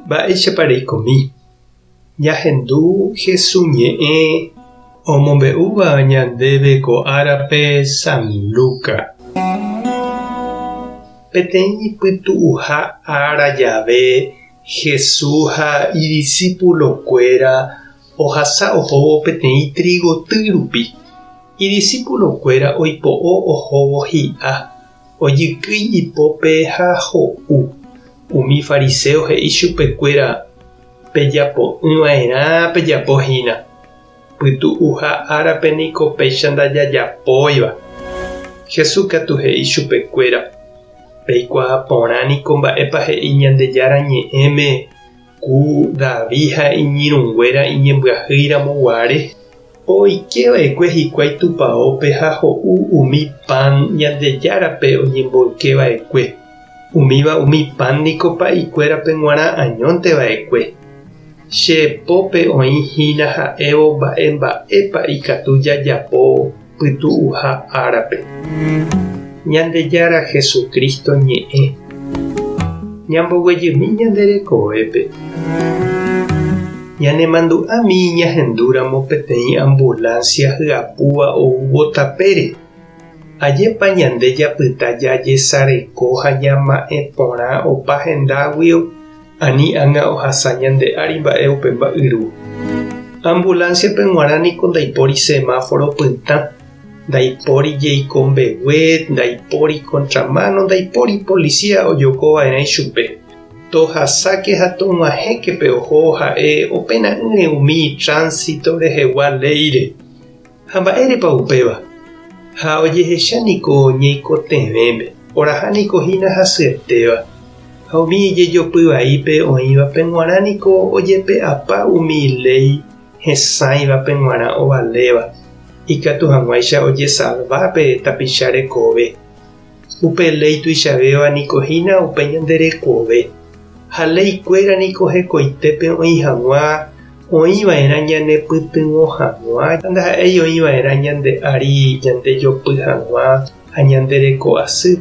Mba'éichapa reikomi? Ñahendu Hesu ñe'ẽ omombe'úva ñandéve ko árape San Luca. Peteĩ pytu'uha ára jave Hesu ha idisípulokuéra ohasa ohóvo peteĩ trigoty rupi. Idisípulokuéra oipo'o ohóvo hi'a, ojykýi ipópe ha ho'u. Umi fariséo he'i chupekuéra, Pejapo'ỹ va'erã pejapo hína. Pytu'uha árape niko péicha ndajajapóiva. Jesús katu he'i chupekuéra, Peikuaa porã niko mba'épa he'i Ñandejára Ñe'ẽme ku David ha iñirũnguéra iñembyahýi ramo guare. Oike va'ekue hikuái tupaópe ha ho'u umi pan Ñandejárape oñemboyke va'ekue. Umíva umi pan niko pa'ikuérape g̃uarã añónte va'ekue. Che pópe oĩ hína ha'évo mba'e mba'épa ikatu jajapo pytu'uha árape. Ñandejára Jesucristo ñe'ẽ. Ñamboguejymi ñande rekovépe. Ñanemandu'ami ñahendúramo peteĩ ambulancia hyapúva oúvo tapére. Ajépa ñande japyta jajesareko ha ñama'ẽ porã opa hendáguio ani ág̃a ohasa ñande ári mba'e upe mba'yru. Ambulancia-pe g̃uarã niko ndaipóri semáforo pytã, ndaipóri jeiko mbegue, ndaipóri contramano, ndaipóri policía ojokova'erã ichupe. Tohasáke ha tog̃uahẽke pe oho ha'e opena'ỹre umi tránsito rehegua léire. Ha mba'érepa upéva? Ha ojehecha niko ñeikotevẽme, oraha niko hína hasyetéva. Ha umi ijejopy vaípe oĩvape g̃uarã niko ojepe'apa umi léi hesãivape g̃uarã ovaléva, ikatu hag̃uáicha ojesalva pe tapicha rekove. Upe léi tuichavéva niko hína upe ñande rekove. Ha léi kuéra niko hekoitépe oĩ hag̃ua oĩ va'erã ñane pytyvõ hag̃ua, ndaha'éi oĩ va'erã ñande ári ñande jopy hag̃ua ha ñande reko asy.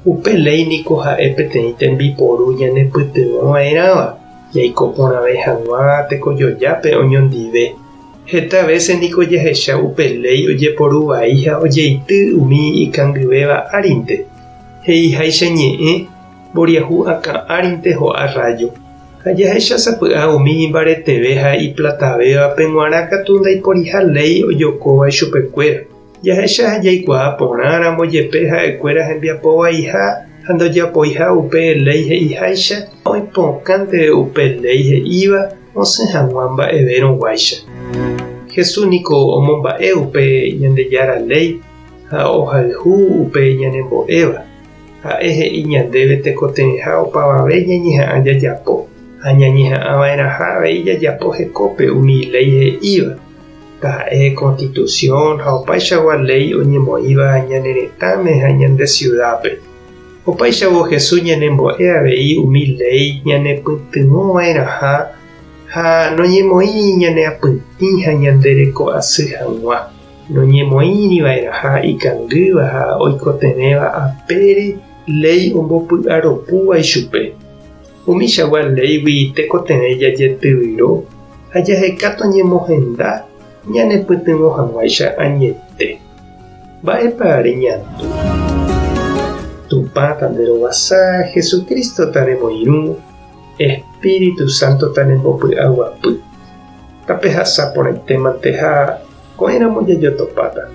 Upe léi niko ha'e peteĩ tembiporu ñane pytyvõ va'erãva jaiko porãve hag̃ua tekojojápe oñondive. Heta vése niko jahecha upe léi ojeporu vai ha ojeity umi ikangyvéva árinte. He'iháicha ñe'ẽ, mboriahu akã árinte ho'a rrájo. Ha jahecha sapy'a umi imbareteve ha iplatavévape g̃uarã katu ndaiporiha léi ojokóva ichupekuéra. Jahecha ha jaikuaa porãramo jepe ha'ekuéra hembiapo vaiha ha ndojapoiha upe léi he'iháicha, oipokãnte upe léi he'íva osẽ hag̃ua mba'evérõguáicha. Jesús niko omomba'e upe Ñandejára léi ha ohayhu upe ñanembo'éva. Ha'e he'i ñandéve tekotevẽha opavave ñañeha'ã jajapo, ha ñañeha'ãva'erãha avei jajapo hekópe umi léi he'íva, taha'e Constitución ha opaichagua léi oñemoĩva ñane retãme ha ñande ciudápe. Opáichavo Jesús ñanembo'e avei umi léi ñanepytyvõva'erãha ha noñemoĩri ñaneapytĩ ha ñandereko'asy hag̃ua. Noñemoĩri va'erãha ikangýva ha oikotevẽva apére léi ombopy'aropúva ichupe. Umichagua léigui tekotevẽ jajetyvyro ha jaheka toñemohenda ñanepytyvõ hag̃uáicha añete. Mba'épa reñandu? Tupã tanderovasa, Jesucristo tanemoirũ, Espíritu Santo tanembopy'aguapy. Tapehasa porãitémante ha ko'ẽramo jajotopáta.